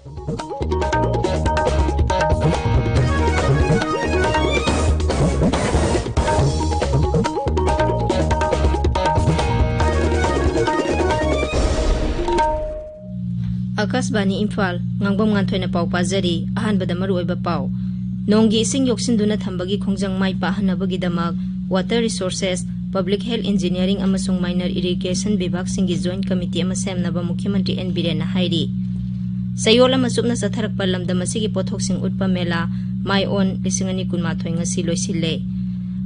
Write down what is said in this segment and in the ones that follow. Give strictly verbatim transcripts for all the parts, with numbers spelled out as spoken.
ꯑꯥꯀꯥꯁꯕꯥꯅꯤ ꯏꯝꯐꯥꯜ, ꯉꯥꯡꯕꯝ ꯉꯥꯟꯊꯣꯏꯅ ꯄꯥꯎ ꯄꯥꯖꯔꯤ꯫ ꯑꯍꯥꯟꯕꯗ ꯃꯔꯨꯑꯣꯏꯕ ꯄꯥꯎ꯫ ꯅꯣꯡꯒꯤ ꯏꯁꯤꯡ ꯌꯣꯛꯁꯤꯟꯗꯨꯅ ꯊꯝꯕꯒꯤ ꯈꯣꯡꯖꯪ ꯃꯥꯏ ꯄꯥꯛꯍꯟꯅꯕꯒꯤꯗꯃꯛ Water Resources, Public Health Engineering ꯑꯃꯁꯨꯡ Minor Irrigation ꯕꯤꯚꯥꯒꯁꯤꯡꯒꯤ Joint Committee ꯑꯃ ꯁꯦꯝꯅꯕ ꯃꯨꯈ꯭ꯌ ꯃꯟꯇ꯭ꯔꯤ ꯑꯦꯟ ꯕꯤꯔꯦꯟꯅ ꯍꯥꯏꯔꯤ꯫ ꯆꯌꯣꯜ ꯑꯃ ꯆꯨꯞꯅ ꯆꯠꯊꯔꯛꯄ ꯂꯝꯗꯝ ꯑꯁꯤꯒꯤ ꯄꯣꯠꯊꯣꯛꯁꯤꯡ ꯎꯠꯄ ꯃꯦꯂꯥ ꯃꯥꯏ ꯑꯣꯟ ꯂꯤꯁꯤꯡ ꯑꯅꯤ ꯀꯨꯟꯃꯥꯊꯣꯏ ꯉꯁꯤ ꯂꯣꯏꯁꯤꯜꯂꯦ꯫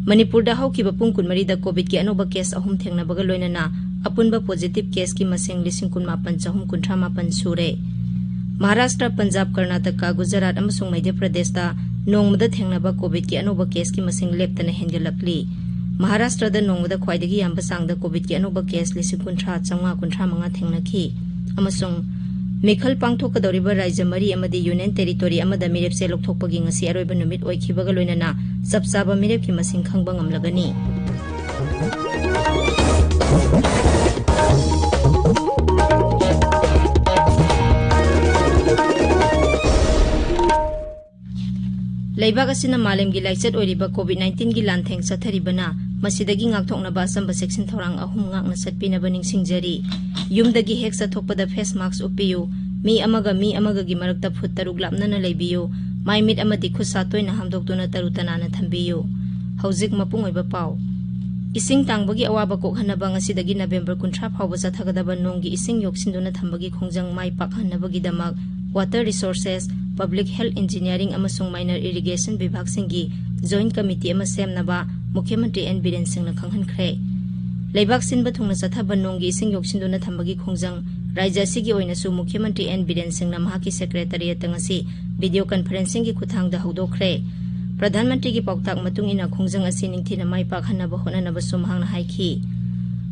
ꯃꯅꯤꯄꯨꯔꯗ ꯍꯧꯈꯤꯕ ꯄꯨꯡ ꯀꯨꯟꯃꯔꯤꯗ ꯀꯣꯚꯤꯗꯀꯤ ꯑꯅꯧꯕ ꯀꯦꯁ ꯑꯍꯨꯝ ꯊꯦꯡꯅꯕꯒ ꯂꯣꯏꯅꯅ ꯑꯄꯨꯟꯕ ꯄꯣꯖꯤꯇꯤꯚ ꯀꯦꯁꯀꯤ ꯃꯁꯤꯡ ꯂꯤꯁꯤꯡ ꯀꯨꯟꯃꯥꯄꯟ ꯆꯍꯨꯝ ꯀꯨꯟꯊ꯭ꯔꯥ ꯃꯥꯄꯟ ꯁꯨꯔꯦ꯫ ꯃꯍꯥꯔꯥꯁꯇ꯭ꯔ, ꯄꯟꯖꯥꯕ, ꯀꯔꯅꯥꯇꯀꯥ, ꯒꯨꯖꯔꯥꯠ ꯑꯃꯁꯨꯡ ꯃꯙ꯭ꯌ ꯄ꯭ꯔꯗꯦꯁꯇ ꯅꯣꯡꯃꯗ ꯊꯦꯡꯅꯕ ꯀꯣꯚꯤꯗꯀꯤ ꯑꯅꯧꯕ ꯀꯦꯁꯀꯤ ꯃꯁꯤꯡ ꯂꯦꯞꯇꯅ ꯍꯦꯟꯒꯠꯂꯛꯂꯤ꯫ ꯃꯍꯥꯔꯥꯁꯇ꯭ꯔꯗ ꯅꯣꯡꯃꯗ ꯈ꯭ꯋꯥꯏꯗꯒꯤ ꯌꯥꯝꯕ ꯆꯥꯡꯗ ꯀꯣꯚꯤꯗꯀꯤ ꯑꯅꯧꯕ ꯀꯦꯁ ꯂꯤꯁꯤꯡ ꯀꯨꯟꯊ꯭ꯔꯥ ꯆꯥꯝꯃꯉꯥ ꯀꯨꯟꯊ꯭ꯔꯥ ꯃꯉꯥ ꯊꯦꯡꯅꯈꯤ꯫ ꯑꯃꯁꯨꯡ ꯃꯤꯈꯜ ꯄꯥꯡꯊꯣꯛꯀꯗꯧꯔꯤꯕ ꯔꯥꯖ꯭ꯌ ꯃꯔꯤ ꯑꯃꯗꯤ ꯌꯨꯅꯤꯌꯟ ꯇꯦꯔꯤꯇꯣꯔꯤ ꯑꯃꯗ ꯃꯤꯔꯦꯞꯆꯦ ꯂꯧꯊꯣꯛꯄꯒꯤ ꯉꯁꯤ ꯑꯔꯣꯏꯕ ꯅꯨꯃꯤꯠ ꯑꯣꯏꯈꯤꯕꯒ ꯂꯣꯏꯅꯅ ꯆꯞ ꯆꯥꯕ ꯃꯤꯔꯦꯞꯀꯤ ꯃꯁꯤꯡ ꯈꯪꯕ ꯉꯝꯂꯒꯅꯤ꯫ ꯂꯩꯕꯥꯛ ꯑꯁꯤꯅ ꯃꯥꯂꯦꯝꯒꯤ ꯂꯥꯏꯆꯠ ꯑꯣꯏꯔꯤꯕ ꯀꯣꯚꯤꯗ ꯅꯥꯏꯟꯇꯤꯟꯒꯤ ꯂꯥꯟꯊꯦꯡ ꯆꯠꯊꯔꯤꯕꯅ, ꯃꯁꯤꯗꯒꯤ ꯉꯥꯛꯊꯣꯛꯅꯕ ꯑꯆꯝꯕ ꯆꯦꯛꯁꯤꯟ ꯊꯧꯔꯥꯡ ꯑꯍꯨꯝ ꯉꯥꯛꯅ ꯆꯠꯄꯤꯅꯕ ꯅꯤꯡꯁꯤꯡꯖꯔꯤ꯫ ꯌꯨꯝꯗꯒꯤ ꯍꯦꯛ ꯆꯠꯊꯣꯛꯄꯗ ꯐꯦꯁ ꯃꯥꯛꯁ ꯎꯞꯄꯤꯌꯨ꯫ ꯃꯤ ꯑꯃꯒ ꯃꯤ ꯑꯃꯒꯒꯤ ꯃꯔꯛꯇ ꯐꯨꯠ ꯇꯔꯨꯛ ꯂꯥꯞꯅꯅ ꯂꯩꯕꯤꯌꯨ꯫ ꯃꯥꯏ ꯃꯤꯠ ꯑꯃꯗꯤ ꯈꯨꯠ ꯁꯥ ꯇꯣꯏꯅ ꯍꯥꯝꯗꯣꯛꯇꯨꯅ ꯇꯔꯨ ꯇꯅꯥꯟꯅ ꯊꯝꯕꯤꯌꯨ꯫ ꯍꯧꯖꯤꯛ ꯃꯄꯨꯡ ꯑꯣꯏꯕ ꯄꯥꯎ꯫ ꯏꯁꯤꯡ ꯇꯥꯡꯕꯒꯤ ꯑꯋꯥꯕ ꯀꯣꯛꯍꯟꯅꯕ ꯉꯁꯤꯗꯒꯤ ꯅꯕꯦꯝꯕꯔ ꯀꯨꯟꯊ꯭ꯔꯥ ꯐꯥꯎꯕ ꯆꯠꯊꯒꯗꯕ ꯅꯣꯡꯒꯤ ꯏꯁꯤꯡ ꯌꯣꯛꯁꯤꯟꯗꯨꯅ ꯊꯝꯕꯒꯤ ꯈꯣꯡꯖꯪ ꯃꯥꯏ ꯄꯥꯛꯍꯟꯅꯕꯒꯤꯗꯃꯛ Water Resources, Public Health Engineering ꯑꯃꯁꯨꯡ Minor Irrigation ꯕꯤꯚꯥꯒꯁꯤꯡꯒꯤ Joint Committee ꯑꯃ ꯁꯦꯝꯅꯕ ꯃꯨꯈ꯭ꯌ ꯃꯟꯇ꯭ꯔꯤ ꯑꯦꯟ ꯕꯤꯔꯦꯟ ꯁꯤꯡꯅ ꯈꯪꯍꯟꯈ꯭ꯔꯦ꯫ ꯂꯩꯕꯥꯛ ꯁꯤꯟꯕ ꯊꯨꯡꯅ ꯆꯠꯊꯕ ꯅꯣꯡꯒꯤ ꯏꯁꯤꯡ ꯌꯣꯛꯁꯤꯟꯗꯨꯅ ꯊꯝꯕꯒꯤ ꯈꯣꯡꯖꯪ ꯔꯥꯖ꯭ꯌ ꯑꯁꯤꯒꯤ ꯑꯣꯏꯅꯁꯨ ꯃꯨꯈ꯭ꯌ ꯃꯟꯇ꯭ꯔꯤ ꯑꯦꯟ ꯕꯤꯔꯦꯟ ꯁꯤꯡꯅ ꯃꯍꯥꯛꯀꯤ ꯁꯦꯀ꯭ꯔꯦꯇꯔꯤꯌꯦꯠꯇ ꯉꯁꯤ ꯚꯤꯗꯤꯑꯣ ꯀꯟꯐꯔꯦꯟꯁꯤꯡꯒꯤ ꯈꯨꯠꯊꯥꯡꯗ ꯍꯧꯗꯣꯛꯈ꯭ꯔꯦ꯫ ꯄ꯭ꯔꯙꯥꯟ ꯃꯟꯇ꯭ꯔꯤꯒꯤ ꯄꯥꯎꯇꯥꯛ ꯃꯇꯨꯡ ꯏꯟꯅ ꯈꯣꯡꯖꯪ ꯑꯁꯤ ꯅꯤꯡꯊꯤꯅ ꯃꯥꯏ ꯄꯥꯛꯍꯟꯅꯕ ꯍꯣꯠꯅꯅꯕꯁꯨ ꯃꯍꯥꯛꯅ ꯍꯥꯏꯈꯤ꯫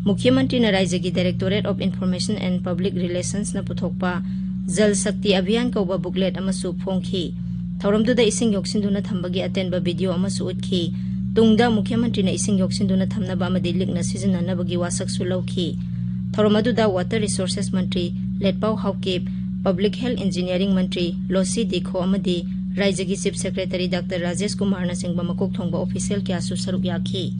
ꯃꯨꯈ꯭ꯌ ꯃꯟꯇ꯭ꯔꯤꯅ ꯔꯥꯖ꯭ꯌꯒꯤ Directorate of Information and Public Relationsꯅ ꯄꯨꯊꯣꯛꯄ ꯖꯜ ꯁꯛꯇꯤ ꯑꯚꯤꯌꯥꯟ ꯀꯧꯕ booklet ꯑꯃꯁꯨ ꯐꯣꯡꯈꯤ꯫ ꯊꯧꯔꯝꯗꯨꯗ ꯏꯁꯤꯡ ꯌꯣꯛꯁꯤꯟꯗꯨꯅ ꯊꯝꯕꯒꯤ ꯑꯇꯦꯟꯕ ꯚꯤꯗꯤꯑꯣ ꯑꯃꯁꯨ ꯎꯠꯈꯤ꯫ ꯇꯨꯡꯗ ꯃꯨꯈ꯭ꯌ ꯃꯟꯇ꯭ꯔꯤꯅ ꯏꯁꯤꯡ ꯌꯣꯛꯁꯤꯟꯗꯨꯅ ꯊꯝꯅꯕ ꯑꯃꯗꯤ ꯂꯤꯛꯅ ꯁꯤꯖꯤꯟꯅꯅꯕꯒꯤ ꯋꯥꯁꯛꯁꯨ ꯂꯧꯈꯤ꯫ ꯊꯧꯔꯝ ꯑꯗꯨꯗ Water Resources ꯃꯟꯇ꯭ꯔꯤ ꯂꯦꯠꯄꯥꯎ ꯍꯥꯎꯀꯤꯞ, Public Health Engineering ꯃꯟꯇ꯭ꯔꯤ ꯂꯣꯁꯤ ꯗꯤꯈꯣ ꯑꯃꯗꯤ ꯔꯥꯖ꯭ꯌꯒꯤ Chief Secretary Doctor ꯔꯥꯖꯦꯁ ꯀꯨꯃꯥꯔꯅꯆꯤꯡꯕ ꯃꯀꯣꯛ ꯊꯣꯡꯕ official ꯀꯌꯥꯁꯨ ꯁꯔꯨꯛ ꯌꯥꯈꯤ꯫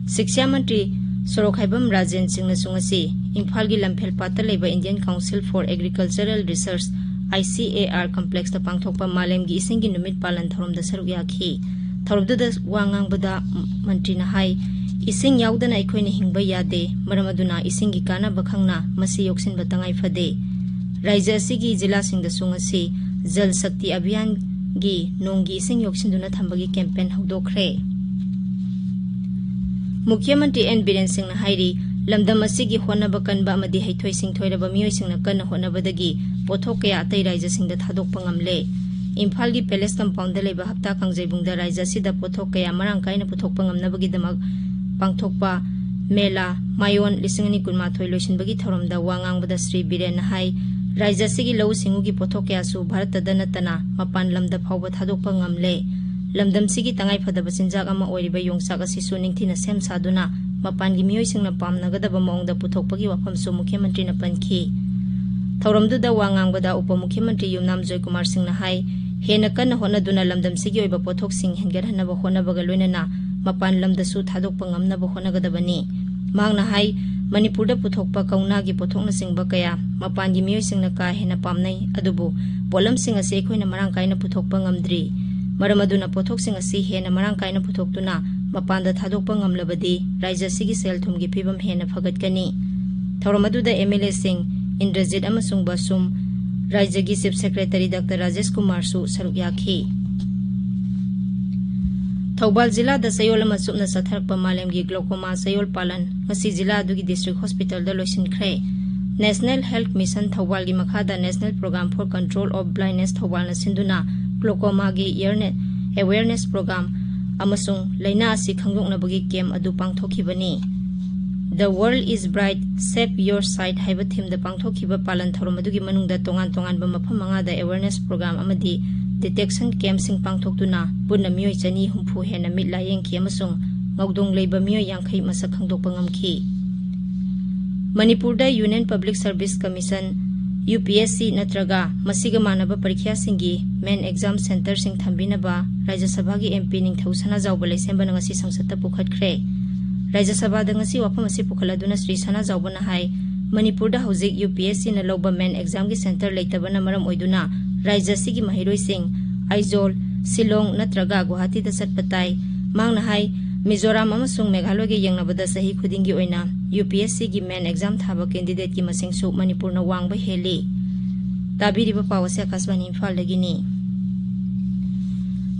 ꯁꯤꯛꯁꯥ ꯃꯟꯇ꯭ꯔꯤ ꯁꯣꯔꯣꯛꯈꯥꯏꯕꯝ ꯔꯥꯖꯦꯟ ꯁꯤꯡꯅꯁꯨ ꯉꯁꯤ ꯏꯝꯐꯥꯜꯒꯤ ꯂꯝꯐꯦꯜ ꯄꯥꯠꯇ ꯂꯩꯕ Indian Council for Agricultural Research, I C A R, complexꯇ ꯄꯥꯡꯊꯣꯛꯄ ꯃꯥꯂꯦꯝꯒꯤ ꯏꯁꯤꯡꯒꯤ ꯅꯨꯃꯤꯠ ꯄꯥꯂꯟ ꯊꯧꯔꯝꯗ ꯁꯔꯨꯛ ꯌꯥꯈꯤ꯫ ꯊꯧꯔꯝꯗꯨꯗ ꯋꯥ ꯉꯥꯡꯕꯗ ꯃꯟꯇ꯭ꯔꯤꯅ ꯍꯥꯏ, ꯏꯁꯤꯡ ꯌꯥꯎꯗꯅ ꯑꯩꯈꯣꯏꯅ ꯍꯤꯡꯕ ꯌꯥꯗꯦ, ꯃꯔꯝ ꯑꯗꯨꯅ ꯏꯁꯤꯡꯒꯤ ꯀꯥꯟꯅꯕ ꯈꯪꯅ ꯃꯁꯤ ꯌꯣꯛꯁꯤꯟꯕ ꯇꯉꯥꯏ ꯐꯗꯦ꯫ ꯔꯥꯖ꯭ꯌ ꯑꯁꯤꯒꯤ ꯖꯤꯂꯥꯁꯤꯡꯗꯁꯨ ꯉꯁꯤ ꯖꯜ ꯁꯛꯇꯤ ꯑꯚꯤꯌꯥꯟꯒꯤ ꯅꯣꯡꯒꯤ ꯏꯁꯤꯡ ꯌꯣꯛꯁꯤꯟꯗꯨꯅ ꯊꯝꯕꯒꯤ campaign ꯍꯧꯗꯣꯛꯈ꯭ꯔꯦ꯫ ꯃꯨꯈ꯭ꯌ ꯃꯟꯇ꯭ꯔꯤ ꯑꯦꯟ ꯕꯤꯔꯦꯟ ꯁꯤꯡꯅ ꯍꯥꯏꯔꯤ, ꯂꯝꯗꯝ ꯑꯁꯤꯒꯤ ꯍꯣꯠꯅꯕ ꯀꯟꯕ ꯑꯃꯗꯤ ꯍꯩꯊꯣꯏ ꯁꯤꯡꯊꯣꯏꯔꯕ ꯃꯤꯑꯣꯏꯁꯤꯡꯅ ꯀꯟꯅ ꯍꯣꯠꯅꯕꯗꯒꯤ ꯄꯣꯠꯊꯣꯛ ꯀꯌꯥ ꯑꯇꯩ ꯔꯥꯖ꯭ꯌꯁꯤꯡꯗ ꯊꯥꯗꯣꯛꯄ ꯉꯝꯂꯦ꯫ ꯏꯝꯐꯥꯜꯒꯤ Palace Compoundꯗ ꯂꯩꯕ ꯍꯞꯇꯥ ꯀꯥꯡꯖꯩꯕꯨꯡꯗ ꯔꯥꯖ꯭ꯌ ꯑꯁꯤꯗ ꯄꯣꯠꯊꯣꯛ ꯀꯌꯥ ꯃꯔꯥꯡ ꯀꯥꯏꯅ ꯄꯨꯊꯣꯛꯄ ꯉꯝꯅꯕꯒꯤꯗꯃꯛ ꯄꯥꯡꯊꯣꯛꯄ ꯃꯦꯂꯥ ꯃꯥꯌꯣꯟ ꯂꯤꯁꯤꯡ ꯑꯅꯤ ꯀꯨꯟꯃꯥꯊꯣꯏ ꯂꯣꯏꯁꯤꯟꯕꯒꯤ ꯊꯧꯔꯝꯗ ꯋꯥ ꯉꯥꯡꯕꯗ ꯁ꯭ꯔꯤ ꯕꯤꯔꯦꯟꯅ ꯍꯥꯏ, ꯔꯥꯖ꯭ꯌ ꯑꯁꯤꯒꯤ ꯂꯧꯎ ꯁꯤꯡꯎꯒꯤ ꯄꯣꯠꯊꯣꯛ ꯀꯌꯥꯁꯨ ꯚꯥꯔꯠꯇꯗ ꯅꯠꯇꯅ ꯃꯄꯥꯟ ꯂꯝꯗ ꯐꯥꯎꯕ ꯊꯥꯗꯣꯛꯄ ꯉꯝꯂꯦ꯫ ꯂꯝꯗꯝꯁꯤꯒꯤ ꯇꯉꯥꯏ ꯐꯗꯕ ꯆꯤꯟꯖꯥꯛ ꯑꯃ ꯑꯣꯏꯔꯤꯕ ꯌꯣꯡꯆꯥꯛ ꯑꯁꯤꯁꯨ ꯅꯤꯡꯊꯤꯅ ꯁꯦꯝ ꯁꯥꯗꯨꯅ ꯃꯄꯥꯟꯒꯤ ꯃꯤꯑꯣꯏꯁꯤꯡꯅ ꯄꯥꯝꯅꯒꯗꯕ ꯃꯑꯣꯡꯗ ꯄꯨꯊꯣꯛꯄꯒꯤ ꯋꯥꯐꯝꯁꯨ ꯃꯨꯈ꯭ꯌ ꯃꯟꯇ꯭ꯔꯤꯅ ꯄꯟꯈꯤ꯫ ꯊꯧꯔꯝꯗꯨꯗ ꯋꯥ ꯉꯥꯡꯕꯗ ꯎꯄ ꯃꯨꯈ꯭ꯌ ꯃꯟꯇ꯭ꯔꯤ ꯌꯨꯝꯅꯥꯝ ꯖꯣꯏꯀꯨꯃꯥꯔ ꯁꯤꯡꯅ ꯍꯥꯏ, ꯍꯦꯟꯅ ꯀꯟꯅ ꯍꯣꯠꯅꯗꯨꯅ ꯂꯝꯗꯝꯁꯤꯒꯤ ꯑꯣꯏꯕ ꯄꯣꯠꯊꯣꯛꯁꯤꯡ ꯍꯦꯟꯒꯠꯍꯟꯅꯕ ꯍꯣꯠꯅꯕꯒ ꯂꯣꯏꯅꯅ ꯃꯄꯥꯟ ꯂꯝꯗꯁꯨ ꯊꯥꯗꯣꯛꯄ ꯉꯝꯅꯕ ꯍꯣꯠꯅꯒꯗꯕꯅꯤ꯫ ꯃꯍꯥꯛꯅ ꯍꯥꯏ, ꯃꯅꯤꯄꯨꯔꯗ ꯄꯨꯊꯣꯛꯄ ꯀꯧꯅꯥꯒꯤ ꯄꯣꯠꯊꯣꯛꯅꯆꯤꯡꯕ ꯀꯌꯥ ꯃꯄꯥꯟꯒꯤ ꯃꯤꯑꯣꯏꯁꯤꯡꯅ ꯀꯥ ꯍꯦꯟꯅ ꯄꯥꯝꯅꯩ, ꯑꯗꯨꯕꯨ ꯄꯣꯠꯂꯝꯁꯤꯡ ꯑꯁꯤ ꯑꯩꯈꯣꯏꯅ ꯃꯔꯥꯡ ꯀꯥꯏꯅ ꯄꯨꯊꯣꯛꯄ ꯉꯝꯗ꯭ꯔꯤ꯫ ꯃꯔꯝ ꯑꯗꯨꯅ ꯄꯣꯠꯊꯣꯛꯁꯤꯡ ꯑꯁꯤ ꯍꯦꯟꯅ ꯃꯔꯥꯡ ꯀꯥꯏꯅ ꯄꯨꯊꯣꯛꯇꯨꯅ ꯃꯄꯥꯟꯗ ꯊꯥꯗꯣꯛꯄ ꯉꯝꯂꯕꯗꯤ ꯔꯥꯖ꯭ꯌ ꯑꯁꯤꯒꯤ ꯁꯦꯜ ꯊꯨꯝꯒꯤ ꯐꯤꯕꯝ ꯍꯦꯟꯅ ꯐꯒꯠꯀꯅꯤ꯫ ꯊꯧꯔꯝ ꯑꯗꯨꯗ M L Aꯁꯤꯡ ꯏꯟꯗ꯭ꯔꯖꯤꯠ ꯑꯃꯁꯨꯡ ꯕꯁꯨꯝ, ꯔꯥꯖ꯭ꯌꯒꯤ Chief Secretary Doctor ꯔꯥꯖꯦꯁ ꯀꯨꯃꯥꯔꯁꯨ ꯁꯔꯨꯛ ꯌꯥꯈꯤ꯫ ꯊꯧꯕꯥꯜ ꯖꯤꯂꯥꯗ ꯆꯌꯣꯜ ꯑꯃ ꯆꯨꯞꯅ ꯆꯠꯊꯔꯛꯄ ꯃꯥꯂꯦꯝꯒꯤ glaucoma ꯆꯌꯣꯜ ꯄꯥꯂꯟ ꯉꯁꯤ ꯖꯤꯂꯥ ꯑꯗꯨꯒꯤ district hospitalꯗ ꯂꯣꯏꯁꯤꯟꯈ꯭ꯔꯦ꯫ National Health Mission ꯊꯧꯕꯥꯜꯒꯤ ꯃꯈꯥꯗ National Program for Control of Blindness ꯊꯧꯕꯥꯜꯅ ꯁꯤꯟꯗꯨꯅ glaucomaꯒꯤ awareness program ꯑꯃꯁꯨꯡ ꯂꯥꯏꯅꯥ ꯑꯁꯤ ꯈꯪꯗꯣꯛꯅꯕꯒꯤ camp ꯑꯗꯨ ꯄꯥꯡꯊꯣꯛꯈꯤꯕꯅꯤ꯫ The World is Bright, Save Your Sight ꯍꯥꯏꯕ themeꯗ ꯄꯥꯡꯊꯣꯛꯈꯤꯕ ꯄꯥꯂꯟ ꯊꯧꯔꯝ ꯑꯗꯨꯒꯤ ꯃꯅꯨꯡꯗ ꯇꯣꯉꯥꯟ ꯇꯣꯉꯥꯟꯕ ꯃꯐꯝ ꯃꯉꯥꯗ awareness program ꯑꯃꯗꯤ detection campꯁꯤꯡ ꯄꯥꯡꯊꯣꯛꯇꯨꯅ ꯄꯨꯟꯅ ꯃꯤꯑꯣꯏ ꯆꯅꯤ ꯍꯨꯝꯐꯨ ꯍꯦꯟꯅ ꯃꯤꯠ ꯂꯥꯌꯦꯡꯈꯤ ꯑꯃꯁꯨꯡ ꯉꯧꯗꯣꯡ ꯂꯩꯕ ꯃꯤꯑꯣꯏ ꯌꯥꯡꯈꯩ ꯃꯁꯛ ꯈꯪꯗꯣꯛꯄ ꯉꯝꯈꯤ꯫ ꯃꯅꯤꯄꯨꯔꯗ Union Public Service Commission UPSC ꯅꯠꯇ꯭ꯔꯒ ꯃꯁꯤꯒ ꯃꯥꯟꯅꯕ ꯄꯔꯤꯈ꯭ꯌꯥꯁꯤꯡꯒꯤ main exam centreꯁꯤꯡ ꯊꯝꯕꯤꯅꯕ ꯔꯥꯖ꯭ꯌ ꯁꯚꯥꯒꯤ MP ꯅꯤꯡꯊꯧ ꯁꯅꯥꯖꯥꯎꯕ ꯂꯩꯁꯦꯝꯕꯅ ꯉꯁꯤ ꯁꯪꯁꯠꯇ ꯄꯨꯈꯠꯈ꯭ꯔꯦ꯫ ꯔꯥꯖ꯭ꯌ ꯁꯚꯥꯗ ꯉꯁꯤ ꯋꯥꯐꯝ ꯑꯁꯤ ꯄꯨꯈꯠꯂꯗꯨꯅ ꯁ꯭ꯔꯤ ꯁꯅꯥꯖꯥꯎꯕꯅ ꯍꯥꯏ, ꯃꯅꯤꯄꯨꯔꯗ ꯍꯧꯖꯤꯛ UPSCꯅ ꯂꯧꯕ main examꯒꯤ centre ꯂꯩꯇꯕꯅ ꯃꯔꯝ ꯑꯣꯏꯗꯨꯅ ꯔꯥꯖ꯭ꯌ ꯑꯁꯤꯒꯤ ꯃꯍꯩꯔꯣꯏꯁꯤꯡ ꯑꯥꯏꯖꯣꯜ, ꯁꯤꯂꯣꯡ ꯅꯠꯇ꯭ꯔꯒ ꯒꯨꯋꯥꯍꯥꯇꯤꯗ ꯆꯠꯄ ꯇꯥꯏ꯫ ꯃꯍꯥꯛꯅ ꯍꯥꯏ, ꯃꯤꯖꯣꯔꯥꯝ ꯑꯃꯁꯨꯡ ꯃꯦꯘꯥꯂꯌꯒ ꯌꯦꯡꯅꯕꯗ ꯆꯍꯤ ꯈꯨꯗꯤꯡꯒꯤ ꯑꯣꯏꯅ UPSCꯒꯤ main exam ꯊꯥꯕ candidateꯀꯤ ꯃꯁꯤꯡꯁꯨ ꯃꯅꯤꯄꯨꯔꯅ ꯋꯥꯡꯕ ꯍꯦꯜꯂꯤ꯫ ꯇꯥꯕꯤꯔꯤꯕ ꯄꯥꯎ ꯑꯁꯤ ꯑꯀꯥꯁꯕꯥꯅꯤ ꯏꯝꯐꯥꯜꯗꯒꯤꯅꯤ꯫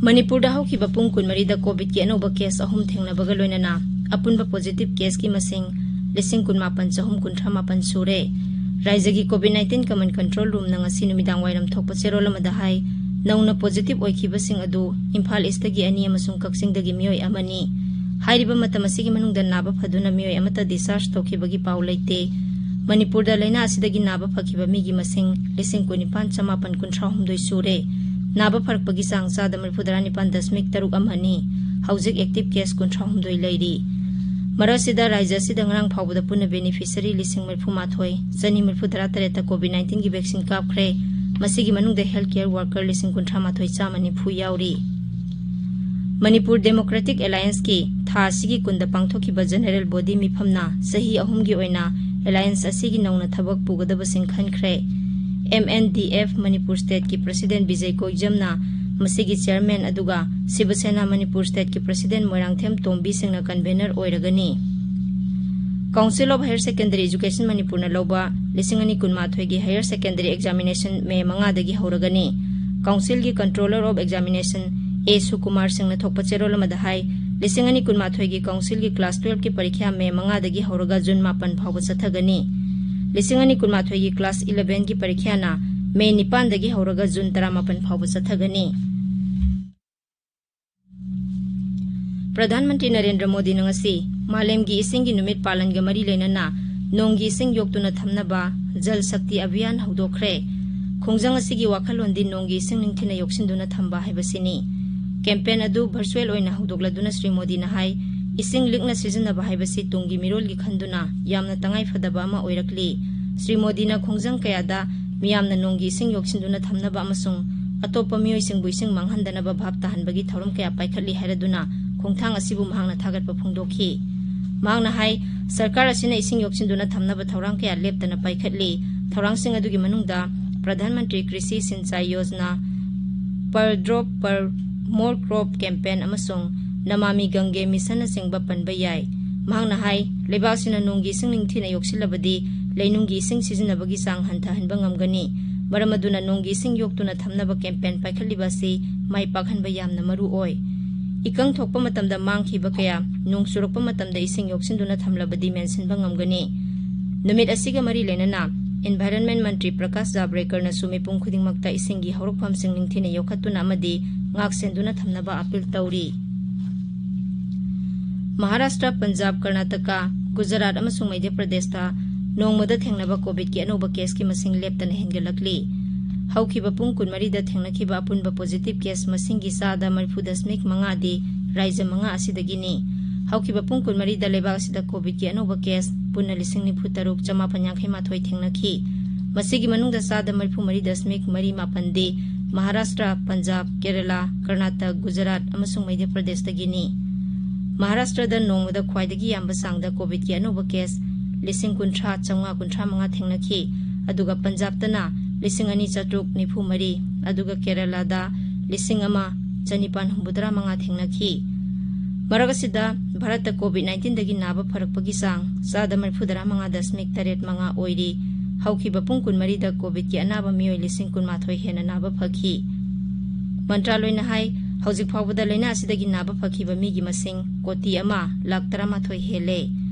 ꯃꯅꯤꯄꯨꯔꯗ ꯍꯧꯈꯤꯕ ꯄꯨꯡ ꯀꯨꯟꯃꯔꯤꯗ COVIDꯀꯤ ꯑꯅꯧꯕ case ꯑꯍꯨꯝ ꯊꯦꯡꯅꯕꯒ ꯂꯣꯏꯅꯅ ꯑꯄꯨꯟꯕ positive caseꯀꯤ ꯃꯁꯤꯡ ꯂꯤꯁꯤꯡ ꯀꯨꯟꯃꯥꯄꯟ ꯆꯍꯨꯝ ꯀꯨꯟꯊ꯭ꯔꯥ ꯃꯥꯄꯟ ꯁꯨꯔꯦ꯫ ꯔꯥꯖ꯭ꯌꯒꯤ COVID nineteen command control roomꯅ ꯉꯁꯤ ꯅꯨꯃꯤꯗꯥꯡ ꯋꯥꯏꯔꯝ ꯊꯣꯛꯄ ꯆꯦꯔꯣꯜ ꯑꯃꯗ ꯍꯥꯏ, ꯅꯧꯅ positive ꯑꯣꯏꯈꯤꯕꯁꯤꯡ ꯑꯗꯨ ꯏꯝꯐꯥꯜ Eastꯇꯒꯤ ꯑꯅꯤ ꯑꯃꯁꯨꯡ ꯀꯛꯆꯤꯡꯗꯒꯤ ꯃꯤꯑꯣꯏ ꯑꯃꯅꯤ꯫ ꯍꯥꯏꯔꯤꯕ ꯃꯇꯝ ꯑꯁꯤꯒꯤ ꯃꯅꯨꯡꯗ ꯅꯥꯕ ꯐꯗꯨꯅ ꯃꯤꯑꯣꯏ ꯑꯃꯠꯇ discharge ꯇꯧꯈꯤꯕꯒꯤ ꯄꯥꯎ ꯂꯩꯇꯦ꯫ ꯃꯅꯤꯄꯨꯔꯗ ꯂꯥꯏꯅꯥ ꯑꯁꯤꯗꯒꯤ ꯅꯥꯕ ꯐꯈꯤꯕ ꯃꯤꯒꯤ ꯃꯁꯤꯡ ꯂꯤꯁꯤꯡ ꯀꯨꯟꯅꯤꯄꯥꯟ ꯆꯃꯥꯄꯟ ꯀꯨꯟꯊ꯭ꯔꯥ ꯍꯨꯝꯗꯣꯏ ꯁꯨꯔꯦ꯫ ꯅꯥꯕ ꯐꯔꯛꯄꯒꯤ ꯆꯥꯡ ꯆꯥꯗ ꯃꯔꯤꯐꯨꯇꯔꯥ ꯅꯤꯄꯥꯟ ꯗꯁꯃꯤꯛ ꯇꯔꯨꯛ ꯑꯃꯅꯤ꯫ ꯍꯧꯖꯤꯛ active case ꯀꯨꯟꯊ꯭ꯔꯥ ꯍꯨꯝꯗꯣꯏ ꯂꯩꯔꯤ꯫ ꯃꯔꯛꯁꯤꯗ ꯔꯥꯖ꯭ꯌ ꯑꯁꯤꯗ ꯉꯔꯥꯡ ꯐꯥꯎꯕꯗ ꯄꯨꯟꯅ beneficiary ꯂꯤꯁꯤꯡ ꯃꯔꯤꯐꯨ ꯃꯥꯊꯣꯏ ꯆꯅꯤ ꯃꯔꯤꯐꯨ ꯇꯔꯥ ꯇꯔꯦꯠꯇ COVID nineteenꯒꯤ vaccine ꯀꯥꯞꯈ꯭ꯔꯦ꯫ ꯃꯁꯤꯒꯤ ꯃꯅꯨꯡꯗ health care worker ꯂꯤꯁꯤꯡ ꯀꯨꯟꯊ꯭ꯔꯥ ꯃꯥꯊꯣꯏ ꯆꯥꯝꯃ ꯅꯤꯐꯨ ꯌꯥꯎꯔꯤ꯫ ꯃꯅꯤꯄꯨꯔ Democratic Allianceꯀꯤ ꯊꯥ ꯑꯁꯤꯒꯤ ꯀꯨꯟꯗ ꯄꯥꯡꯊꯣꯛꯈꯤꯕ general body ꯃꯤꯐꯝꯅ ꯆꯍꯤ ꯑꯍꯨꯝꯒꯤ ꯑꯣꯏꯅ alliance ꯑꯁꯤꯒꯤ ꯅꯧꯅ ꯊꯕꯛ ꯄꯨꯒꯗꯕꯁꯤꯡ ꯈꯟꯈ꯭ꯔꯦ꯫ MNDF ꯃꯅꯤꯄꯨꯔ stateꯀꯤ president ꯕꯤꯖꯩ ꯀꯣꯏꯖꯝꯅ ꯃꯁꯤꯒꯤ chairman ꯑꯗꯨꯒ ꯁꯤꯕ ꯁꯦꯅꯥ ꯃꯅꯤꯄꯨꯔ stateꯀꯤ president ꯃꯣꯏꯔꯥꯡꯊꯦꯝ ꯇꯣꯝꯕꯤꯁꯤꯡꯅ convener ꯑꯣꯏꯔꯒꯅꯤ꯫ Council of Higher Secondary Education ꯃꯅꯤꯄꯨꯔꯅ ꯂꯧꯕ ꯂꯤꯁꯤꯡ ꯑꯅꯤ ꯀꯨꯟꯃꯥꯊꯣꯏꯒꯤ higher secondary examination ꯃꯦ ꯃꯉꯥꯗꯒꯤ ꯍꯧꯔꯒꯅꯤ꯫ Councilꯒꯤ Controller of Examination ꯑꯦ ꯁꯨꯀꯨꯃꯥꯔ ꯁꯤꯡꯅ ꯊꯣꯛꯄ ꯆꯦꯔꯣꯜ ꯑꯃꯗ ꯍꯥꯏ, ꯂꯤꯁꯤꯡ ꯑꯅꯤ ꯀꯨꯟꯃꯥꯊꯣꯏꯒꯤ councilꯒꯤ class twelveꯀꯤ ꯄꯔꯤꯈ꯭ꯌꯥ ꯃꯦ ꯃꯉꯥꯗꯒꯤ ꯍꯧꯔꯒ ꯖꯨꯟ ꯃꯥꯄꯟ ꯐꯥꯎꯕ ꯆꯠꯊꯒꯅꯤ꯫ ꯂꯤꯁꯤꯡ ꯑꯅꯤ ꯀꯨꯟꯃꯥꯊꯣꯏꯒꯤ class elevenꯒꯤ ꯄꯔꯤꯈ꯭ꯌꯥꯅ ꯃꯦ ꯅꯤꯄꯥꯟꯗꯒꯤ ꯍꯧꯔꯒ ꯖꯨꯟ ꯇꯔꯥꯃꯥꯄꯟ ꯐꯥꯎꯕ ꯆꯠꯊꯒꯅꯤ꯫ ꯄ꯭ꯔꯙꯥꯟ ꯃꯟꯇ꯭ꯔꯤ ꯅꯔꯦꯟꯗ꯭ꯔ ꯃꯣꯗꯤꯅ ꯉꯁꯤ ꯃꯥꯂꯦꯝꯒꯤ ꯏꯁꯤꯡꯒꯤ ꯅꯨꯃꯤꯠ ꯄꯥꯂꯟꯒ ꯃꯔꯤ ꯂꯩꯅꯅ ꯅꯣꯡꯒꯤ ꯏꯁꯤꯡ ꯌꯣꯛꯇꯨꯅ ꯊꯝꯅꯕ ꯖꯜ ꯁꯛꯇꯤ ꯑꯚꯤꯌꯥꯟ ꯍꯧꯗꯣꯛꯈ꯭ꯔꯦ꯫ ꯈꯣꯡꯖꯪ ꯑꯁꯤꯒꯤ ꯋꯥꯈꯜꯂꯣꯟꯗꯤ ꯅꯣꯡꯒꯤ ꯏꯁꯤꯡ ꯅꯤꯡꯊꯤꯅ ꯌꯣꯛꯁꯤꯟꯗꯨꯅ ꯊꯝꯕ ꯍꯥꯏꯕꯁꯤꯅꯤ꯫ Campaign ꯑꯗꯨ virtual ꯑꯣꯏꯅ ꯍꯧꯗꯣꯛꯂꯗꯨꯅ ꯁ꯭ꯔꯤ ꯃꯣꯗꯤꯅ ꯍꯥꯏ, ꯏꯁꯤꯡ ꯂꯤꯛꯅ ꯁꯤꯖꯤꯟꯅꯕ ꯍꯥꯏꯕꯁꯤ ꯇꯨꯡꯒꯤ ꯃꯤꯔꯣꯜꯒꯤ ꯈꯟꯗꯨꯅ ꯌꯥꯝꯅ ꯇꯉꯥꯏꯐꯗꯕ ꯑꯃ ꯑꯣꯏꯔꯛꯂꯤ꯫ ꯁ꯭ꯔꯤ ꯃꯣꯗꯤꯅ ꯈꯣꯡꯖꯪ ꯀꯌꯥꯗ ꯃꯤꯌꯥꯝꯅ ꯅꯣꯡꯒꯤ ꯏꯁꯤꯡ ꯌꯣꯛꯁꯤꯟꯗꯨꯅ ꯊꯝꯅꯕ ꯑꯃꯁꯨꯡ ꯑꯇꯣꯞꯄ ꯃꯤꯑꯣꯏꯁꯤꯡꯕꯨ ꯏꯁꯤꯡ ꯃꯥꯡꯍꯟꯗꯅꯕ ꯚꯥꯞ ꯇꯥꯍꯟꯕꯒꯤ ꯊꯧꯔꯝ ꯀꯌꯥ ꯄꯥꯏꯈꯠꯂꯤ ꯍꯥꯏꯔꯗꯨꯅ ꯈꯣꯡꯊꯥꯡ ꯑꯁꯤꯕꯨ ꯃꯍꯥꯛꯅ ꯊꯥꯒꯠꯄ ꯐꯣꯡꯗꯣꯛꯈꯤ꯫ ꯃꯍꯥꯛꯅ ꯍꯥꯏ, ꯁꯔꯀꯥꯔ ꯑꯁꯤꯅ ꯏꯁꯤꯡ ꯌꯣꯛꯁꯤꯟꯗꯨꯅ ꯊꯝꯅꯕ ꯊꯧꯔꯥꯡ ꯀꯌꯥ ꯂꯦꯞꯇꯅ ꯄꯥꯏꯈꯠꯂꯤ꯫ ꯊꯧꯔꯥꯡꯁꯤꯡ ꯑꯗꯨꯒꯤ ꯃꯅꯨꯡꯗ ꯄ꯭ꯔꯙꯥꯟ ꯃꯟꯇ꯭ꯔꯤ ꯀ꯭ꯔꯤꯁꯤ Sinchai Yojana, per drop per more crop campaign ꯑꯃꯁꯨꯡ ꯅꯃꯥꯃꯤ ꯒꯪꯒꯦ ꯃꯤꯁꯟꯅꯆꯤꯡꯕ ꯄꯟꯕ ꯌꯥꯏ꯫ ꯃꯍꯥꯛꯅ ꯍꯥꯏ, ꯂꯩꯕꯥꯛ ꯑꯁꯤꯅ ꯅꯣꯡꯒꯤ ꯏꯁꯤꯡ ꯅꯤꯡꯊꯤꯅ ꯌꯣꯛꯁꯤꯜꯂꯕꯗꯤ ꯂꯩꯅꯨꯡꯒꯤ ꯏꯁꯤꯡ ꯁꯤꯖꯤꯟꯅꯕꯒꯤ ꯆꯥꯡ ꯍꯟꯊꯍꯟꯕ ꯉꯝꯒꯅꯤ꯫ ꯃꯔꯝ ꯑꯗꯨꯅ ꯅꯣꯡꯒꯤ ꯏꯁꯤꯡ ꯌꯣꯛꯇꯨꯅ ꯊꯝꯅꯕ ꯀꯦꯝꯄꯦꯟ ꯄꯥꯏꯈꯠꯂꯤꯕ ꯑꯁꯤ ꯃꯥꯏ ꯄꯥꯛꯍꯟꯕ ꯌꯥꯝꯅ ꯃꯔꯨ ꯑꯣꯏ꯫ ꯏꯀꯪ ꯊꯣꯛꯄ ꯃꯇꯝꯗ ꯃꯥꯡꯈꯤꯕ ꯀꯌꯥ ꯅꯣꯡ ꯆꯨꯔꯛꯄ ꯃꯇꯝꯗ ꯏꯁꯤꯡ ꯌꯣꯛꯁꯤꯟꯗꯨꯅ ꯊꯝꯂꯕꯗꯤ ꯃꯦꯟꯁꯤꯟꯕ ꯉꯝꯒꯅꯤ꯫ ꯅꯨꯃꯤꯠ ꯑꯁꯤꯒ ꯃꯔꯤ ꯂꯩꯅꯅ Environment ꯃꯟꯇ꯭ꯔꯤ ꯄ꯭ꯔꯀꯥꯁ ꯖꯥꯕ꯭ꯔꯦꯀꯔꯅꯁꯨ ꯃꯤꯄꯨꯝ ꯈꯨꯗꯤꯡꯃꯛꯇ ꯏꯁꯤꯡꯒꯤ ꯍꯧꯔꯛꯐꯝꯁꯤꯡ ꯅꯤꯡꯊꯤꯅ ꯌꯣꯛꯈꯠꯇꯨꯅ ꯑꯃꯗꯤ ꯉꯥꯛꯁꯦꯟꯗꯨꯅ ꯊꯝꯅꯕ ꯑꯥꯄꯤꯜ ꯇꯧꯔꯤ꯫ ꯃꯍꯥꯔꯥꯁꯇ꯭ꯔ, ꯄꯟꯖꯥꯕ, ꯀꯔꯅꯥꯇꯀꯥ, ꯒꯨꯖꯔꯥꯠ ꯑꯃꯁꯨꯡ ꯃꯙ꯭ꯌ ꯄ꯭ꯔꯗꯦꯁꯇ ꯅꯣꯡꯃꯗ ꯊꯦꯡꯅꯕ ꯀꯣꯚꯤꯗꯀꯤ ꯑꯅꯧꯕ ꯀꯦꯁꯀꯤ ꯃꯁꯤꯡ ꯂꯦꯞꯇꯅ ꯍꯦꯟꯒꯠꯂꯛꯂꯤ꯫ ꯍꯧꯈꯤꯕ ꯄꯨꯡ ꯀꯨꯟꯃꯔꯤꯗ ꯊꯦꯡꯅꯈꯤꯕ ꯑꯄꯨꯟꯕ ꯄꯣꯖꯤꯇꯤꯚ ꯀꯦꯁ ꯃꯁꯤꯡꯒꯤ ꯆꯥꯗ ꯃꯔꯤꯐꯨ ꯗꯁꯃꯤꯛ ꯃꯉꯥꯗꯤ ꯔꯥꯖ꯭ꯌ ꯃꯉꯥ ꯑꯁꯤꯗꯒꯤꯅꯤ꯫ ꯍꯧꯈꯤꯕ ꯄꯨꯡ ꯀꯨꯟꯃꯔꯤꯗ ꯂꯩꯕꯥꯛ ꯑꯁꯤꯗ ꯀꯣꯚꯤꯗꯀꯤ ꯑꯅꯧꯕ ꯀꯦꯁ ꯄꯨꯟꯅ ꯂꯤꯁꯤꯡ ꯅꯤꯐꯨ ꯇꯔꯨꯛ ꯆꯃꯥꯄꯟ ꯌꯥꯡꯈꯩ ꯃꯥꯊꯣꯏ ꯊꯦꯡꯅꯈꯤ꯫ ꯃꯁꯤꯒꯤ ꯃꯅꯨꯡꯗ ꯆꯥꯗ ꯃꯔꯤꯐꯨ ꯃꯔꯤ ꯗꯁꯃꯤꯛ ꯃꯔꯤ ꯃꯥꯄꯟꯗꯤ ꯃꯍꯥꯔꯥꯁꯇ꯭ꯔ, ꯄꯟꯖꯥꯕ, ꯀꯦꯔꯂꯥ, ꯀꯔꯅꯥꯇꯛ, ꯒꯨꯖꯔꯥꯠ ꯑꯃꯁꯨꯡ ꯃꯙ꯭ꯌ ꯄ꯭ꯔꯗꯦꯁꯇꯒꯤꯅꯤ꯫ ꯃꯍꯥꯔꯥꯁꯇ꯭ꯔꯗ ꯅꯣꯡꯃꯗ ꯈ꯭ꯋꯥꯏꯗꯒꯤ ꯌꯥꯝꯕ ꯆꯥꯡꯗ ꯀꯣꯚꯤꯗꯀꯤ ꯑꯅꯧꯕ ꯀꯦꯁ ꯂꯤꯁꯤꯡ ꯀꯨꯟꯊ꯭ꯔꯥ ꯆꯥꯝꯃꯉꯥ ꯀꯨꯟꯊ꯭ꯔꯥ ꯃꯉꯥ ꯊꯦꯡꯅꯈꯤ, ꯑꯗꯨꯒ ꯄꯟꯖꯥꯕꯇꯅ ꯂꯤꯁꯤꯡ ꯑꯅꯤ ꯆꯥꯇ꯭ꯔꯨꯛ ꯅꯤꯐꯨ ꯃꯔꯤ, ꯑꯗꯨꯒ ꯀꯦꯔꯂꯥꯗ ꯂꯤꯁꯤꯡ ꯑꯃ ꯆꯅꯤꯄꯥꯟ ꯍꯨꯝꯐꯨꯇꯔꯥ ꯃꯉꯥ ꯊꯦꯡꯅꯈꯤ꯫ ꯃꯔꯛ ꯑꯁꯤꯗ ꯚꯥꯔꯠꯇ ꯀꯣꯚꯤꯗ ꯅꯥꯏꯟꯇꯤꯟꯗꯒꯤ ꯅꯥꯕ ꯐꯔꯛꯄꯒꯤ ꯆꯥꯡ ꯆꯥꯗ ꯃꯔꯤꯐꯨꯇꯔꯥ ꯃꯉꯥ ꯗꯁꯃꯤꯛ ꯇꯔꯦꯠ ꯃꯉꯥ ꯑꯣꯏꯔꯤ꯫ ꯍꯧꯈꯤꯕ ꯄꯨꯡ ꯀꯨꯟꯃꯔꯤꯗ ꯀꯣꯚꯤꯗꯀꯤ ꯑꯅꯥꯕ ꯃꯤꯑꯣꯏ ꯂꯤꯁꯤꯡ ꯀꯨꯟꯃꯥꯊꯣꯏ ꯍꯦꯟꯅ ꯅꯥꯕ ꯐꯈꯤ꯫ ꯃꯟꯇ꯭ꯔꯥꯂꯣꯏꯅ ꯍꯥꯏ, ꯍꯧꯖꯤꯛ ꯐꯥꯎꯕꯗ ꯂꯥꯏꯅꯥ ꯑꯁꯤꯗꯒꯤ ꯅꯥꯕ ꯐꯈꯤꯕ ꯃꯤꯒꯤ ꯃꯁꯤꯡ ꯀꯣꯇꯤ ꯑꯃ ꯂꯥꯈ ꯇꯔꯥꯃꯥꯊꯣꯏ ꯍꯦꯜꯂꯦ꯫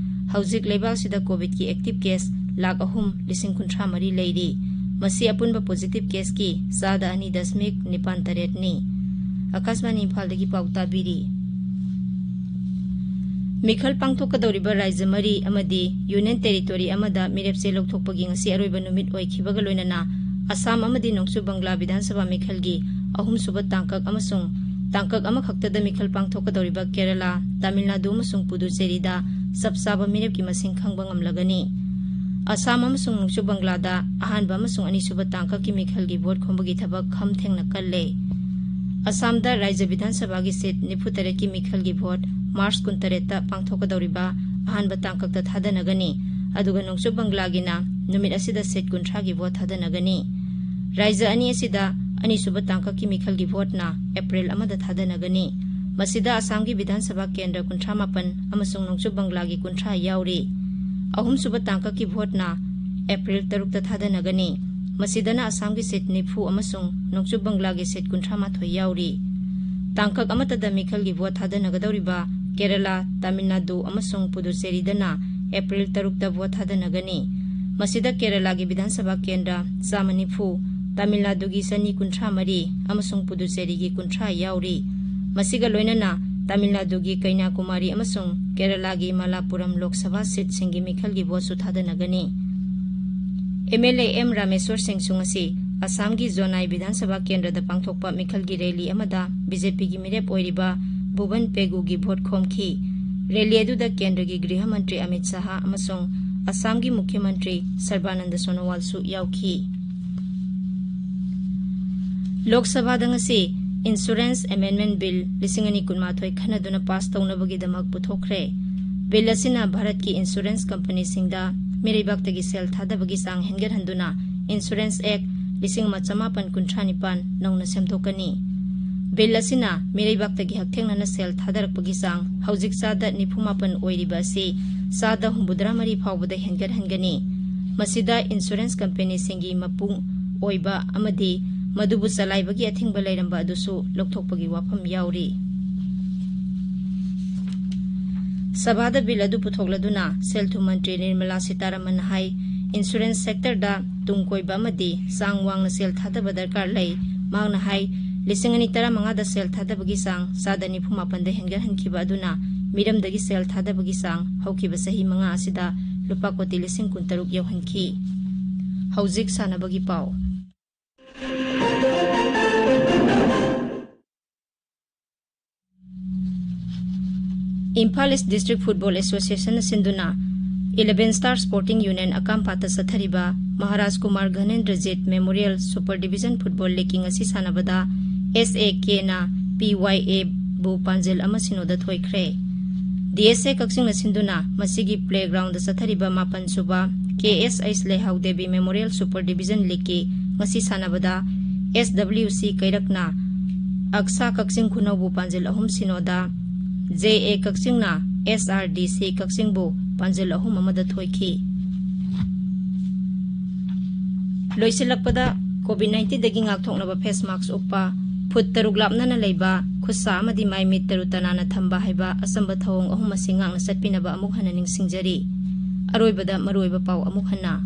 ꯍꯧꯖꯤꯛ ꯂꯩꯕꯥꯛ ꯑꯁꯤꯗ ꯀꯣꯚꯤꯗꯀꯤ ꯑꯦꯛꯇꯤꯚ ꯀꯦꯁ ꯂꯥꯈ ꯑꯍꯨꯝ ꯂꯤꯁꯤꯡ ꯀꯨꯟꯊ꯭ꯔꯥ ꯃꯔꯤ ꯂꯩꯔꯤ꯫ ꯃꯁꯤ ꯑꯄꯨꯟꯕ ꯄꯣꯖꯤꯇꯤꯚ ꯀꯦꯁꯀꯤ ꯆꯥꯗ ꯑꯅꯤ ꯗꯁꯃꯤꯛ ꯅꯤꯄꯥꯟ ꯇꯔꯦꯠꯅꯤ꯫ ꯑꯀꯥꯁꯕꯥꯅꯤ ꯏꯝꯐꯥꯜꯗꯒꯤ ꯄꯥꯎ ꯇꯥꯕꯤꯔꯤ꯫ ꯃꯤꯈꯜ ꯄꯥꯡꯊꯣꯛꯀꯗꯧꯔꯤꯕ ꯔꯥꯖ꯭ꯌ ꯃꯔꯤ ꯑꯃꯗꯤ ꯌꯨꯅꯤꯌꯟ ꯇꯦꯔꯤꯇꯣꯔꯤ ꯑꯃꯗ ꯃꯤꯔꯦꯞꯆꯦ ꯂꯧꯊꯣꯛꯄꯒꯤ ꯉꯁꯤ ꯑꯔꯣꯏꯕ ꯅꯨꯃꯤꯠ ꯑꯣꯏꯈꯤꯕꯒ ꯂꯣꯏꯅꯅ ꯑꯁꯥꯝ ꯑꯃꯗꯤ ꯅꯣꯡꯆꯨꯞ ꯕꯪꯒ꯭ꯂꯥ ꯕꯤꯙꯥꯟ ꯁꯚꯥ ꯃꯤꯈꯜꯒꯤ ꯑꯍꯨꯝꯁꯨꯕ ꯇꯥꯡꯀꯛ ꯑꯃꯁꯨꯡ ꯇꯥꯡꯀꯛ ꯑꯃꯈꯛꯇꯗ ꯃꯤꯈꯜ ꯄꯥꯡꯊꯣꯛꯀꯗꯧꯔꯤꯕ ꯀꯦꯔꯂꯥ, ꯇꯥꯃꯤꯜ ꯅꯥꯗꯨ ꯑꯃꯁꯨꯡ ꯄꯨꯗꯨꯆꯦꯔꯤꯗ ꯆꯞ ꯆꯥꯕ ꯃꯤꯔꯦꯞꯀꯤ ꯃꯁꯤꯡ ꯈꯪꯕ ꯉꯝꯂꯒꯅꯤ꯫ ꯑꯁꯥꯝ ꯑꯃꯁꯨꯡ ꯅꯣꯡꯆꯨꯞ ꯕꯪꯒ꯭ꯂꯥꯗ ꯑꯍꯥꯟꯕ ꯑꯃꯁꯨꯡ ꯑꯅꯤꯁꯨꯕ ꯇꯥꯡꯀꯛꯀꯤ ꯃꯤꯈꯜꯒꯤ ꯚꯣꯠ ꯈꯣꯝꯕꯒꯤ ꯊꯕꯛ ꯈꯝ ꯊꯦꯡꯅ ꯀꯜꯂꯦ꯫ ꯑꯁꯥꯝꯗ ꯔꯥꯖ꯭ꯌ ꯕꯤꯙꯥꯟ ꯁꯚꯥꯒꯤ ꯁꯤꯠ ꯅꯤꯐꯨ ꯇꯔꯦꯠꯀꯤ ꯃꯤꯈꯜꯒꯤ ꯚꯣꯠ ꯃꯥꯔꯆ ꯀꯨꯟꯇꯔꯦꯠꯇ ꯄꯥꯡꯊꯣꯛꯀꯗꯧꯔꯤꯕ ꯑꯍꯥꯟꯕ ꯇꯥꯡꯀꯛꯇ ꯊꯥꯗꯅꯒꯅꯤ, ꯑꯗꯨꯒ ꯅꯣꯡꯆꯨꯞ ꯕꯪꯒ꯭ꯂꯥꯒꯤꯅ ꯅꯨꯃꯤꯠ ꯑꯁꯤꯗ ꯁꯤꯠ ꯀꯨꯟꯊ꯭ꯔꯥꯒꯤ ꯚꯣꯠ ꯊꯥꯗꯅꯒꯅꯤ꯫ ꯔꯥꯖ꯭ꯌ ꯑꯅꯤ ꯑꯁꯤꯗ ꯑꯅꯤꯁꯨꯕ ꯇꯥꯡꯀꯛꯀꯤ ꯃꯤꯈꯜꯒꯤ ꯚꯣꯠꯅ ꯑꯦꯄ꯭ꯔꯤꯜ ꯑꯃꯗ ꯊꯥꯗꯅꯒꯅꯤ꯫ ꯃꯁꯤꯗ ꯑꯁꯥꯝꯒꯤ ꯕꯤꯙꯥꯟ ꯁꯚꯥ ꯀꯦꯟꯗ꯭ꯔ ꯀꯨꯟꯊ꯭ꯔꯥ ꯃꯥꯄꯟ ꯑꯃꯁꯨꯡ ꯅꯣꯡꯆꯨꯞ ꯕꯪꯒ꯭ꯂꯥꯒꯤ ꯀꯨꯟꯊ꯭ꯔꯥ ꯌꯥꯎꯔꯤ꯫ ꯑꯍꯨꯝꯁꯨꯕ ꯇꯥꯡꯀꯛꯀꯤ ꯚꯣꯠꯅ ꯑꯦꯄ꯭ꯔꯤꯜ ꯇꯔꯨꯛꯇ ꯊꯥꯗꯅꯒꯅꯤ꯫ ꯃꯁꯤꯗꯅ ꯑꯁꯥꯝꯒꯤ ꯁꯤꯠ ꯅꯤꯐꯨ ꯑꯃꯁꯨꯡ ꯅꯣꯡꯆꯨꯞ ꯕꯪꯒ꯭ꯂꯥꯒꯤ ꯁꯤꯠ ꯀꯨꯟꯊ꯭ꯔꯥ ꯃꯥꯊꯣꯏ ꯌꯥꯎꯔꯤ꯫ ꯇꯥꯡꯀꯛ ꯑꯃꯠꯇꯗ ꯃꯤꯈꯜꯒꯤ ꯚꯣꯠ ꯊꯥꯗꯅꯒꯗꯧꯔꯤꯕ ꯀꯦꯔꯂꯥ, ꯇꯥꯃꯤꯜ ꯅꯥꯗꯨ ꯑꯃꯁꯨꯡ ꯄꯨꯗꯨꯆꯦꯔꯤꯗꯅ ꯑꯦꯄ꯭ꯔꯤꯜ ꯇꯔꯨꯛꯇ ꯚꯣꯠ ꯊꯥꯗꯅꯒꯅꯤ꯫ ꯃꯁꯤꯗ ꯀꯦꯔꯂꯥꯒꯤ ꯕꯤꯙꯥꯟ ꯁꯚꯥ ꯀꯦꯟꯗ꯭ꯔ ꯆꯥꯝꯃ ꯅꯤꯐꯨ, ꯇꯥꯃꯤꯜ ꯅꯥꯗꯨꯒꯤ ꯆꯅꯤ ꯀꯨꯟꯊ꯭ꯔꯥ ꯃꯔꯤ ꯑꯃꯁꯨꯡ ꯄꯨꯗꯨꯆꯦꯔꯤꯒꯤ ꯀꯨꯟꯊ꯭ꯔꯥ ꯌꯥꯎꯔꯤ꯫ ꯃꯁꯤꯒ ꯂꯣꯏꯅꯅ ꯇꯥꯃꯤꯜ ꯅꯥꯗꯨꯒꯤ ꯀꯩꯅ꯭ꯌꯥꯀꯨꯃꯥꯔꯤ ꯑꯃꯁꯨꯡ ꯀꯦꯔꯂꯥꯒꯤ ꯃꯂꯥꯄꯨꯔꯝ ꯂꯣꯛ ꯁꯚꯥ ꯁꯤꯠꯁꯤꯡꯒꯤ ꯃꯤꯈꯜꯒꯤ ꯚꯣꯠꯁꯨ ꯊꯥꯗꯅꯒꯅꯤ꯫ ꯑꯦꯝ ꯑꯦꯜ ꯑꯦ ꯑꯦꯝ ꯔꯥꯃꯦꯁ꯭ꯋꯔ ꯁꯤꯡꯁꯨ ꯉꯁꯤ ꯑꯁꯥꯝꯒꯤ ꯖꯣꯅꯥꯏ ꯕꯤꯙꯥꯟ ꯁꯚꯥ ꯀꯦꯟꯗ꯭ꯔꯗ ꯄꯥꯡꯊꯣꯛꯄ ꯃꯤꯈꯜꯒꯤ ꯔꯦꯂꯤ ꯑꯃꯗ ꯕꯤ ꯖꯦ ꯄꯤꯒꯤ ꯃꯤꯔꯦꯞ ꯑꯣꯏꯔꯤꯕ ꯚꯨꯕꯟ ꯄꯦꯒꯨꯒꯤ ꯚꯣꯠ ꯈꯣꯝꯈꯤ꯫ ꯔꯦꯂꯤ ꯑꯗꯨꯗ ꯀꯦꯟꯗ꯭ꯔꯒꯤ ꯒ꯭ꯔꯤꯍ ꯃꯟꯇ꯭ꯔꯤ ꯑꯃꯤꯠ ꯁꯥꯍ ꯑꯃꯁꯨꯡ ꯑꯁꯥꯝꯒꯤ ꯃꯨꯈ꯭ꯌ ꯃꯟꯇ꯭ꯔꯤ ꯁꯔꯕꯥꯅꯟꯗ ꯁꯣꯅꯣꯋꯥꯜꯁꯨ ꯌꯥꯎꯈꯤ꯫ ꯂꯣꯛ ꯁꯚꯥꯗ ꯉꯁꯤ ꯏꯟꯁꯨꯔꯦꯟꯁ ꯑꯦꯃꯦꯟꯗꯃꯦꯟꯠ ꯕꯤꯜ ꯂꯤꯁꯤꯡ ꯑꯅꯤ ꯀꯨꯟꯃꯥꯊꯣꯏ ꯈꯟꯅꯗꯨꯅ ꯄꯥꯁ ꯇꯧꯅꯕꯒꯤꯗꯃꯛ ꯄꯨꯊꯣꯛꯈ꯭ꯔꯦ꯫ ꯕꯤꯜ ꯑꯁꯤꯅ ꯚꯥꯔꯠꯀꯤ ꯏꯟꯁꯨꯔꯦꯟꯁ ꯀꯝꯄꯅꯤꯁꯤꯡꯗ ꯃꯤꯔꯩꯕꯥꯛꯇꯒꯤ ꯁꯦꯜ ꯊꯥꯗꯕꯒꯤ ꯆꯥꯡ ꯍꯦꯟꯒꯠꯍꯟꯗꯨꯅ ꯏꯟꯁꯨꯔꯦꯟꯁ ꯑꯦꯛ ꯂꯤꯁꯤꯡ ꯑꯃ ꯆꯃꯥꯄꯟ ꯀꯨꯟꯊ꯭ꯔꯥ ꯅꯤꯄꯥꯟ ꯅꯧꯅ ꯁꯦꯝꯗꯣꯛꯀꯅꯤ꯫ ꯕꯤꯜ ꯑꯁꯤꯅ ꯃꯤꯔꯩꯕꯥꯛꯇꯒꯤ ꯍꯛꯊꯦꯡꯅꯅ ꯁꯦꯜ ꯊꯥꯗꯔꯛꯄꯒꯤ ꯆꯥꯡ ꯍꯧꯖꯤꯛ ꯆꯥꯗ ꯅꯤꯐꯨ ꯃꯥꯄꯟ ꯑꯣꯏꯔꯤꯕ ꯑꯁꯤ ꯆꯥꯗ ꯍꯨꯝꯐꯨꯇꯔꯥ ꯃꯔꯤ ꯐꯥꯎꯕꯗ ꯍꯦꯟꯒꯠꯍꯟꯒꯅꯤ꯫ ꯃꯁꯤꯗ ꯏꯟꯁꯨꯔꯦꯟꯁ ꯀꯝꯄꯦꯅꯤꯁꯤꯡꯒꯤ ꯃꯄꯨꯡ ꯑꯣꯏꯕ ꯑꯃꯗꯤ ꯃꯗꯨꯕꯨ ꯆꯂꯥꯏꯕꯒꯤ ꯑꯊꯤꯡꯕ ꯂꯩꯔꯝꯕ ꯑꯗꯨꯁꯨ ꯂꯧꯊꯣꯛꯄꯒꯤ ꯋꯥꯐꯝ ꯌꯥꯎꯔꯤ꯫ ꯁꯚꯥꯗ ꯕꯤꯜ ꯑꯗꯨ ꯄꯨꯊꯣꯛꯂꯗꯨꯅ ꯁꯦꯜ ꯊꯨꯝ ꯃꯟꯇ꯭ꯔꯤ ꯅꯤꯔꯃꯂꯥ ꯁꯤꯇꯥꯔꯥꯃꯟꯅ ꯍꯥꯏ, ꯏꯟꯁꯨꯔꯦꯟꯁ ꯁꯦꯛꯇꯔꯗ ꯇꯨꯡ ꯀꯣꯏꯕ ꯑꯃꯗꯤ ꯆꯥꯡ ꯋꯥꯡꯅ ꯁꯦꯜ ꯊꯥꯗꯕ ꯗꯔꯀꯥꯔ ꯂꯩ꯫ ꯃꯍꯥꯛꯅ ꯍꯥꯏ, ꯂꯤꯁꯤꯡ ꯑꯅꯤ ꯇꯔꯥꯃꯉꯥꯗ ꯁꯦꯜ ꯊꯥꯗꯕꯒꯤ ꯆꯥꯡ ꯆꯥꯗ ꯅꯤꯐꯨ ꯃꯥꯄꯟꯗ ꯍꯦꯟꯒꯠꯍꯟꯈꯤꯕ ꯑꯗꯨꯅ ꯃꯤꯔꯝꯗꯒꯤ ꯁꯦꯜ ꯊꯥꯗꯕꯒꯤ ꯆꯥꯡ ꯍꯧꯈꯤꯕ ꯆꯍꯤ ꯃꯉꯥ ꯑꯁꯤꯗ ꯂꯨꯄꯥ ꯀꯣꯇꯤ ꯂꯤꯁꯤꯡ ꯀꯨꯟꯇꯔꯨꯛ ꯌꯧꯍꯟꯈꯤ꯫ ꯍꯧꯖꯤꯛ ꯁꯥꯟꯅꯕꯒꯤ ꯄꯥꯎ꯫ ꯏꯝꯐꯥꯜ ꯏꯁ ꯗꯤꯁꯇ꯭ꯔꯤꯛ ꯐꯨꯠꯕꯣꯜ ꯑꯦꯁꯣꯁꯤꯌꯦꯁꯟꯅ ꯁꯤꯟꯗꯨꯅ Eleven Star Sporting Union ꯑꯀꯥꯝꯄꯥꯠꯇ ꯆꯠꯊꯔꯤꯕ Maharaj Kumar ꯘꯅꯦꯟꯗ꯭ꯔꯖꯤꯠ Memorial Super Division Football League ꯉꯁꯤ ꯁꯥꯟꯅꯕꯗ S A K ꯅ P Y A ꯕꯨ ꯄꯥꯟꯖꯤꯜ ꯑꯃ ꯁꯤꯅꯣꯗ ꯊꯣꯏꯈ꯭ꯔꯦ꯫ D S A ꯀꯛꯆꯤꯡꯅ ꯁꯤꯟꯗꯨꯅ ꯃꯁꯤꯒꯤ playground ꯗ ꯆꯠꯊꯔꯤꯕ ꯃꯥꯄꯟ ꯁꯨꯕ K S H ꯂꯩꯍꯥꯎ Devi Memorial Super Division League ꯀꯤ ꯉꯁꯤ ꯁꯥꯟꯅꯕꯗ S W C ꯀꯩꯔꯛꯅ ꯑꯛꯁꯥ ꯀꯛꯆꯤꯡ ꯈꯨꯅꯧꯕꯨ ꯄꯥꯟꯖꯤꯜ ꯑꯍꯨꯝ ꯁꯤꯅꯣꯗ, J A ꯀꯛꯆꯤꯡꯅ S R D C ꯀꯛꯆꯤꯡꯕꯨ ꯄꯥꯟꯖꯤꯜ ꯑꯍꯨꯝ ꯑꯃꯗ ꯊꯣꯏꯈꯤ꯫ ꯂꯣꯏꯁꯤꯜꯂꯛꯄꯗ, COVID nineteen ꯗꯒꯤ ꯉꯥꯛꯊꯣꯛꯅꯕ face mask ꯎꯞꯄ, ꯐꯨꯠ ꯇꯔꯨꯛ ꯂꯥꯞꯅꯅ ꯂꯩꯕ, ꯈꯨꯠꯁꯥ ꯑꯃꯗꯤ ꯃꯥꯏ ꯃꯤꯠ ꯇꯔꯨ ꯇꯅꯥꯟꯅ ꯊꯝꯕ ꯍꯥꯏꯕ ꯑꯆꯝꯕ ꯊꯧꯑꯣꯡ ꯑꯍꯨꯝ ꯑꯁꯤ ꯉꯥꯛꯅ ꯆꯠꯄꯤꯅꯕ ꯑꯃꯨꯛ ꯍꯟꯅ ꯅꯤꯡꯁꯤꯡꯖꯔꯤ꯫ ꯑꯔꯣꯏꯕꯗ ꯃꯔꯨꯑꯣꯏꯕ ꯄꯥꯎ ꯑꯃꯨꯛ ꯍꯟꯅ꯫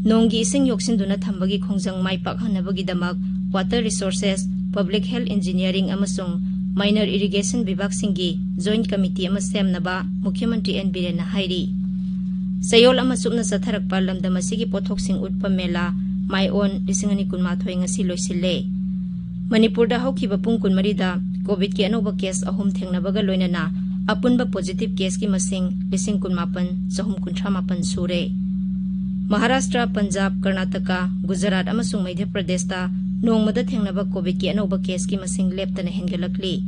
ꯅꯣꯡꯒꯤ ꯏꯁꯤꯡ ꯌꯣꯛꯁꯤꯟꯗꯨꯅ ꯊꯝꯕꯒꯤ ꯈꯣꯡꯖꯪ ꯃꯥꯏ ꯄꯥꯛꯍꯟꯅꯕꯒꯤꯗꯃꯛ Water Resources, Public Health Engineering ꯑꯃꯁꯨꯡ Minor Irrigation ꯕꯤꯚꯥꯒꯁꯤꯡꯒꯤ Joint Committee ꯑꯃ ꯁꯦꯝꯅꯕ ꯃꯨꯈ꯭ꯌ ꯃꯟꯇ꯭ꯔꯤ ꯑꯦꯟ ꯕꯤꯔꯦꯟꯅ ꯍꯥꯏꯔꯤ꯫ ꯆꯌꯣꯜ ꯑꯃ ꯆꯨꯞꯅ ꯆꯠꯊꯔꯛꯄ ꯂꯝꯗꯝ ꯑꯁꯤꯒꯤ ꯄꯣꯠꯊꯣꯛꯁꯤꯡ ꯎꯠꯄ ꯃꯦꯂꯥ ꯃꯥꯏ ꯑꯣꯟ ꯂꯤꯁꯤꯡ ꯑꯅꯤ ꯀꯨꯟꯃꯥꯊꯣꯏ ꯉꯁꯤ ꯂꯣꯏꯁꯤꯜꯂꯦ꯫ ꯃꯅꯤꯄꯨꯔꯗ ꯍꯧꯈꯤꯕ ꯄꯨꯡ ꯀꯨꯟꯃꯔꯤꯗ COVID ꯀꯤ ꯑꯅꯧꯕ case ꯑꯍꯨꯝ ꯊꯦꯡꯅꯕꯒ ꯂꯣꯏꯅꯅ ꯑꯄꯨꯟꯕ positive case ꯀꯤ ꯃꯁꯤꯡ ꯂꯤꯁꯤꯡ ꯀꯨꯟꯃꯥꯄꯟ ꯆꯍꯨꯝ ꯀꯨꯟꯊ꯭ꯔꯥ ꯃꯥꯄꯟ ꯁꯨꯔꯦ꯫ ꯃꯍꯥꯔꯥꯁꯇ꯭ꯔ, ꯄꯟꯖꯥꯕ, ꯀꯔꯅꯥꯇꯀꯥ, ꯒꯨꯖꯔꯥꯠ ꯑꯃꯁꯨꯡ ꯃꯙ꯭ꯌ ꯄ꯭ꯔꯗꯦꯁꯇ ꯅꯣꯡꯃꯗ ꯊꯦꯡꯅꯕ COVID ꯀꯤ ꯑꯅꯧꯕ case ꯀꯤ ꯃꯁꯤꯡ ꯂꯦꯞꯇꯅ ꯍꯦꯟꯒꯠꯂꯛꯂꯤ꯫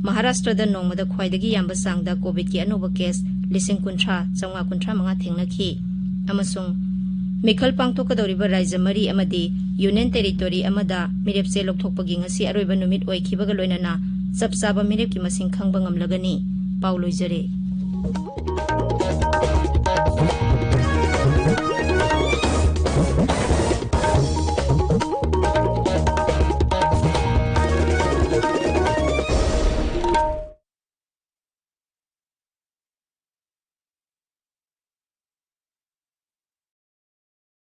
ꯃꯍꯥꯔꯥꯁꯇ꯭ꯔꯗ ꯅꯣꯡꯃꯗ ꯈ꯭ꯋꯥꯏꯗꯒꯤ ꯌꯥꯝꯕ ꯆꯥꯡꯗ COVID ꯀꯤ ꯑꯅꯧꯕ case ꯂꯤꯁꯤꯡ ꯀꯨꯟꯊ꯭ꯔꯥ ꯆꯥꯝꯃꯉꯥ ꯀꯨꯟꯊ꯭ꯔꯥ ꯃꯉꯥ ꯊꯦꯡꯅꯈꯤ꯫ ꯑꯃꯁꯨꯡ ꯃꯤꯈꯜ ꯄꯥꯡꯊꯣꯛꯀꯗꯧꯔꯤꯕ ꯔꯥꯖ꯭ꯌ ꯃꯔꯤ ꯑꯃꯗꯤ Union Territory ꯑꯃꯗ ꯃꯤꯔꯦꯞꯆꯦ ꯂꯧꯊꯣꯛꯄꯒꯤ ꯉꯁꯤ ꯑꯔꯣꯏꯕ ꯅꯨꯃꯤꯠ ꯑꯣꯏꯈꯤꯕꯒ ꯂꯣꯏꯅꯅ ꯆꯞ ꯆꯥꯕ ꯃꯤꯔꯦꯞꯀꯤ ꯃꯁꯤꯡ ꯈꯪꯕ ꯉꯝꯂꯒꯅꯤ꯫ ꯄꯥꯎ ꯂꯣꯏꯖꯔꯦ꯫